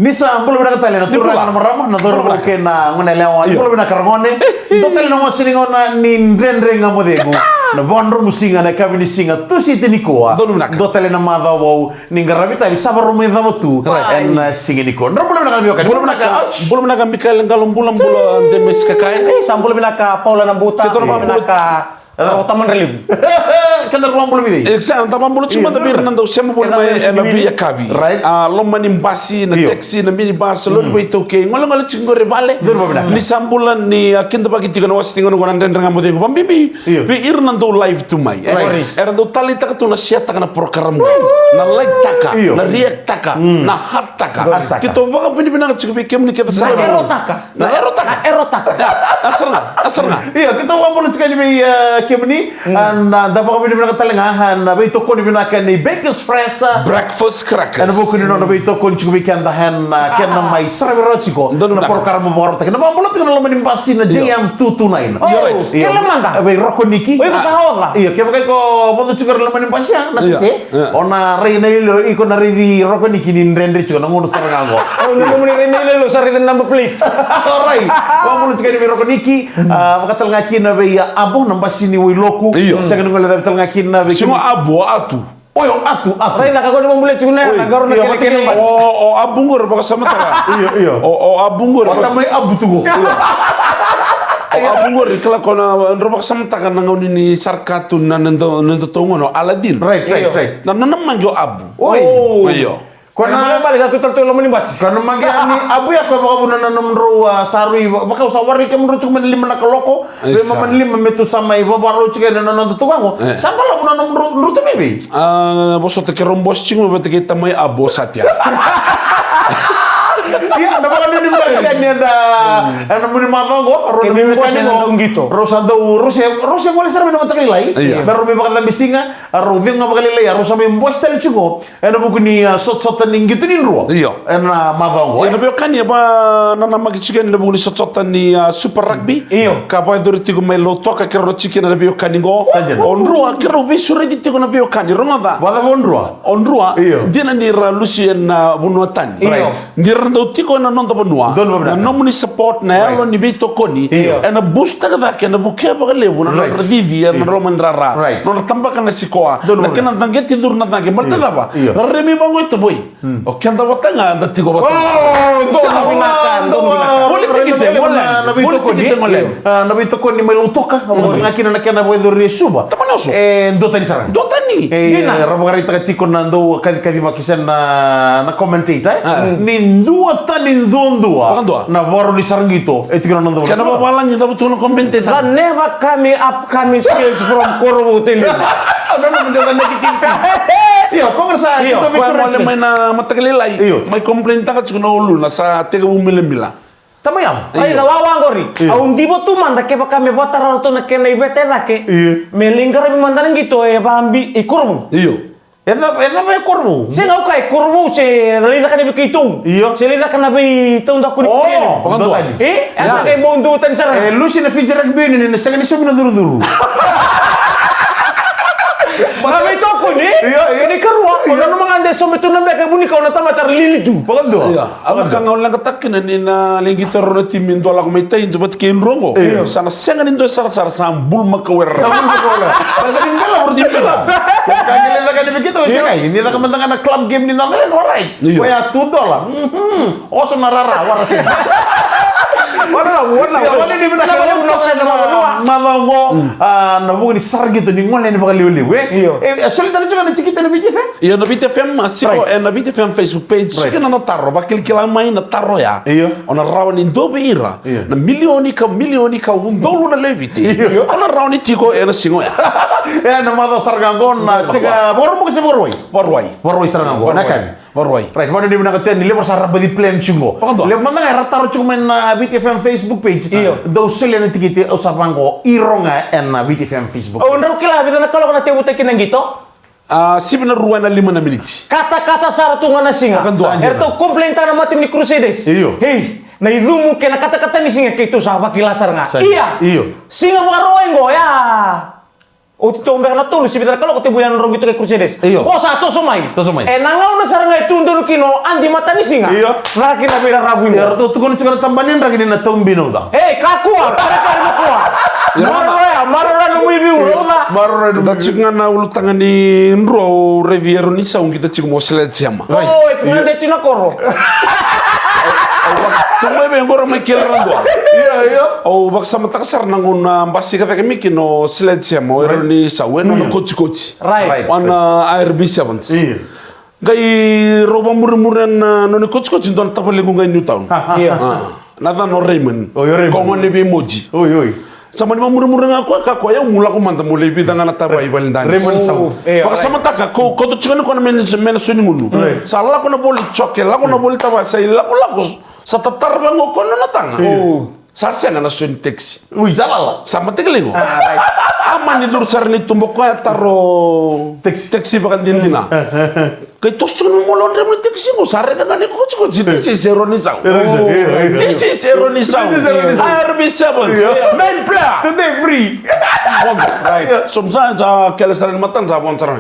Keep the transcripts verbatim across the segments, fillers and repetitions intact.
Ni sa bula vinaka tale na turaga, na marama, na cauravou kei na gone yalewa. Ni bula vinaka ragone. Dua tale na wasa ni gauna ni Dredre Ga Mo Cegu. Na vakadromu siga, na yakavi ni siga, Tusiti nikua. Donu vinaka. Dua tale na macawa vou ni qaravi itavi sa vakarau mai cava tu. Right. Ena siga nikua. Drau bula vinaka na veiwekani. Bula vinaka. Ouch. Bula vinaka Mikaele Qalo, bula, bula Demesi Kakai. E, sa bula vinaka Paula Nabuta. Keitou na bula vinaka. Eda vakabula. Rau tamadra levu. Keda rau vakabula vei cei? E, sa da vakabula tiko mada vei ira na dau sema voli mai ena veiyakavi. Right. A, loma ni basi, na taxi, na minibus, lori vakaitaukei, golegole tiko qori e vale. Ni sa bula, ni a kidavaki tiko na wasa ni gauna qo na Dredre Ga Mo Cegu. Vakabibi vei ira na dau live tu mai. Right. Era dau taleitaka tu na share-taka na program qo. Na like-taka, na react-taka, na heart-taka. Heart-taka. Keitou vakavinavinaka tiko vei kemuni kece sara. Na erotaka. Na erotaka. Na erotaka. A sara ga, a sara ga. Io, keitou vakabula tiko yani vei, e, kemuni. Eda vakavinavinaka tale ga ena veitokoni vinaka ni Bakers Fresh, e, Breakfast Crackers. Ena vuku ni nona veitokoni tiko vei keda ena, e, kena mai saravi rawa tiko na porokaramu vakarautaki. Na vakabula tiko na loma ni basi na J M two two nine. Io. Kele mada. E vei Roko Niki. Io, kevaka iko vodo tiko ena loma ni basi ya, na sese. O na rai na iloilo, iko na raici Roko Niki ni dredre tiko na gauna sara ga qo. O na nomuni rai na iloilo, sa raici na number plate. Alright. Vakabula tiko yani vei Roko Niki. A, vaka tale ga kina vei, a, Abu na basi ni Wailoku. Io. Sega ni guilecavi tale ga kina vei Simo Abu, o Atu. Oi, o Atu, Atu. Raica ka ko ni vakabula tiko na, na qaro na kelekele ni basi. O, o Abu qori vakasamataka. Io, io. O, o Abu qori. O tamai Abu tu qo. O Abu qori, kila ko na, drau vakasamataka na gauna ni sara ka tu na, na nodatou gauna o Aladdin. Right, right, right. Na nona maqi o Abu. Oi. Io. Ko na bale sa tu tale tu e loma ni basi. Ko na maqi yani Abu ya, ko vakavuna na nomudrau, a, sa rui, vaka au sa warai kemudrau tiko mai na lima na kaloko. Vei mama ni lima me tu sa mai vavarau tiko yani na noda tu qo. Sa balavu na nomudrau, drau tu vei vei. A, vosota keirau bosi tiko mai vata kei tamai Abu o Satya. Ia, na vakanuinui vinaka yani ena, ena nomuni macawa qo, rau na veiwekani qo. Rau sa dau, rau se, rau se gole sara mai na mataka lailai. Ia. Me rau mai vakacabe siga, a rau cegu ga vakalailai, a rau sa mai bosi tale tiko qo. Ena vuku ni, a, sotasota ni qito ni drua. Io. Ena macawa qo. Ena veiwekani, e vakananamaki tiko yani ena vuku ni sotasota ni, a, Super Rugby. Io. Ka vakayacori tiko mai Lautoka, keirau tiko kina ena veiwekani qo. Sa dina. O Drua, keirau veisureti tiko na veiwekani, rogoca. Vakacava o Drua? O Drua, io, dina ni ra lusi ena vanua tani. Io. Right. Ni ra dau tiko ena noda vanua. Donu vinaka. Na nomuni support, na yalo ni veitokoni. Io. Ena boost-taka cake, ena vukea vakalevu na nodra cici, ena loma ni rara. Right. Nodra tabaka na sikoa. Donu vinaka. Na kena caqeti curu na caqe. Baleta cava? Io. Na rarami vaqo e tavoi. O keda vata ga da tiko vata. O, donu vinaka, donu vinaka. Volitaki tiko, na veitokoni. Volitaki tiko, Lem. A, na veitokoni mai Lautoka, vaka ga kina na kena vakayacori e Suva. Tamani Oso. E, duatani sara. Duatani. E, dina. Ra vakaraitaka tiko na dau kacikacivaki se na, na commentator, e? A. Ni duatani duadua. Vakadua. Na vakarau ni sara qito e tiko na noda vanua. Kena vavalagi cava tu na commentator. The never coming upcoming skills from Korovou Tailevu. Au nanuma ni dua na negativity. Io, congress, a, io, keitou veisureti mai na mataka lailai. Io. Mai complain-taka tiko na uluna sa tekivu milamila. Tamai Abu. Ai, na wawa qori. Io. Au diva tu mada kevaka me vakatara ratou na kena iveta e cake. Io. Me lai qaravi mada na qito e vabi i Korovou. Io. E cava, e cava e Korovou? Sega, au kaya e Korovou se lai caka na vei keitou. Io. Se lai caka na vei taudaku ni. O, vakadua. E, e sa qai bau duatani sara. E lusi na Fiji Rugby Union, ni na sega ni saumi na curucuru. Na veitokoni. Io, io. Kena ikarua, o nanuma ga de saumi tu na beka e vunikau na tamata ra lili tu. Vakadua. Io. Au na ka ga au leqataka kina ni na lai qito rau na timi dua lako mai tai, dua vata kei Drua qo. Io. Sa na sega ni dua e sarasara, sa bulumakau e rara. Sa bulumakau e rara. Sa ni bela, rau ni bela. Ka qai lai caka ni vei keitou, e sega. Ni caka mada ga na club game ni Northern, alright. Io. Koya two dollar. Mhm. Oso na rara, wara sega. Wana, wana, wana. Io, wana ni vinaka, wana, wana, wana, wana. Macawa qo, a, na vuku ni sara qito ni gole ni vakalevulevu, e? Io. E, e, soli tale tiko na tikite na Viti F M? Io, na Viti F M, a, siko, right, e, na Viti F M Facebook page. Right. Siko na, na taro, vakilakila mai na taro ya. Io. O na rawa ni dua vei ira. Io. Na milioni ka, milioni ka udolu na lewe Viti. Io. O na rawa ni tiko ena siga oya. E, na macawa sara ga qo, na siga, Vakaraubuka se Vakarauwai? Vakarauwai. Vakarauwai sara ga qo, na Vakarauwai. Vakarauwai. Right, vakanuinui vinaka tu yani, levu era sa rabaci plan tiko qo. Vakadua. Levu mada ga era taro tiko mai na Viti F M Facebook page. Io. Dou solia na tikite, au sa vaqo, iro ga ena Viti F M Facebook page. O drau kila vica na kaloko na tekivutaki na qito? A, sivi na rua ena lima na miniti. Katakata sara tu ga na siga. Vakadua. Eratou complain-taka na mata ni Crusaders. Io. Hei, na icumu kei na katakata ni siga keitou sa vakila sara ga. Sa. Ia. Io. Siga Vakarauwai qo, ya. Oti toka beka na tolu se vica na kaloko, tevu yani na drau qito kei Crusaders. Io. Ko sa toso mai. Toso mai. E na gauna sara ga e tu donu kina o Adi Matanisiga. Io. Caka kina veiraravu i Io, bua. Ratou tukuna tiko na tabana ni draki ni na tau binau ca. Ei, kakua, karekare kakua. Maroroya, maroroya nomu iviu, rauca. Maroroya nomu Da iviu. tiko ga na ulutaga ni drua, o Revi Eroni Sau, qita tiko mo Sledgehammer. Oi, tu ga de tu na koro. Tu mai vei qora mai kila na dua. Io, io. Au vakasamataka sara na gauna basika cake mai kina o Sledgehammer, o Eroni Sau, e nona Io. kotikoti. Right. Right. Wana I R B Sevens. Io. Qai rau vamurimuri na nona kotikoti dua na tavalequ qai Newtown. Io. Ah, na cana o Raymond. Oi, o Raymond. Ko gone vei Moji. Oi, oi. Sa mani vamurimuri ga koya ka koya, au mu lako mada mo lai vica ga na tavai vale dani. Raymond Sau. Oh, e, Vakasamataka, ko, ko tu tiko ni kona me na, me na soni gunu. Right. Sa lako na voli joke, lako na voli tavai, sa i lako lako. Sa tatara vaqo ko nona taga. Oh. Sa sega na soni taxi. Ui, sa lala. Sa mate kele qo. Ah, right. A mani curu sara ni tuba koya taro Taxi. taxi vakadinadina. Kai toso tiko na molo dre mo taxi qo, sa raica ga ni kotikoti. This is Eroni Sau. Eroni Sau, yeah, yeah, yeah. This is Eroni Sau. This is Eroni Sau. I R B Sevens. Yeah. Main player. Today free. Vodo. Right. So sa, sa kele sara ni matana sa vodo sara.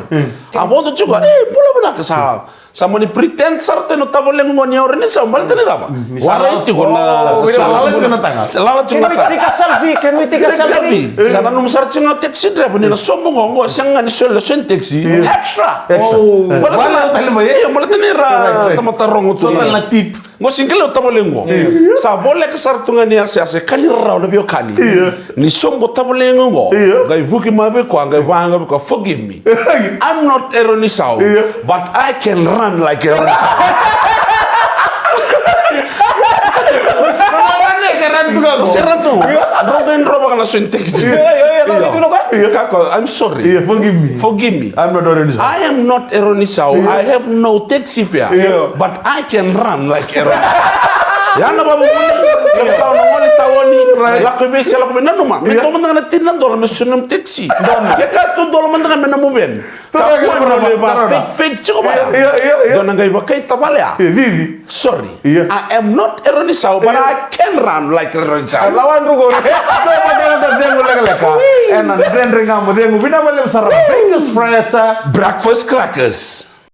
A vodo tiko, e, bula vinaka sa. Sa mani pretend sara tu na tavalequ qo ni o Eroni Sau, baleta ni cava? Ni sa Warai lala. tiko na Oh, sa lala tiko na taga. Sa lala tiko Can na we taga. take a selfie? Can we take a Take selfie? selfie. Sa nanuma sara tiko ga taxi driver ni na sobu qo, qo sega ga ni soli, soli taxi. Extra. Extra. Oh. Baleta Wala ni tale mai. Io, baleta ni ra Right, right. tamata rogo tu. So tale na tip. Qo sega ni o tavalequ qo. Sa voleka sara tu ga ni yasayasa, ka ni rarawa na veiwekani. Io. Ni sobu tavalequ qo. Io. Qai vuki mai vei koya, qai vaqo vei koya, forgive me. I'm not Eroni Sau, Io. but I can run like Eroni Sau. Se run tu. Drau qai drau vaka na soni taxi. Io, io, io, io, io. Io. Kako, I'm sorry. Io, forgive me. Forgive me. I'm not Eroni Sau. I am not Eroni Sau. Io. I have no taxi fare. Io. But I can run like Eroni Sau. Ya na vavuvuli. Io. Kau na gole taoni. Right. Lako i vei se lako i vei, nanuma. Me Io. dua mada ga na tini na dola me soli nomu taxi. Donu. Ke ka tu dola mada ga me nomu van. Kakua ni levu va fake, fake tiko vaya. Io, io, io. Dua na qai vakai tavale ya. Io, cici. Sorry. Io. I am not Eroni Sau, but Io. I can run like Eroni Sau. Lawa drugo. Dua vata na cegu lekaleka. Ena dredre ga mo cegu. Vinaka vakalevu sara. Breakfast Fresh. Breakfast crackers.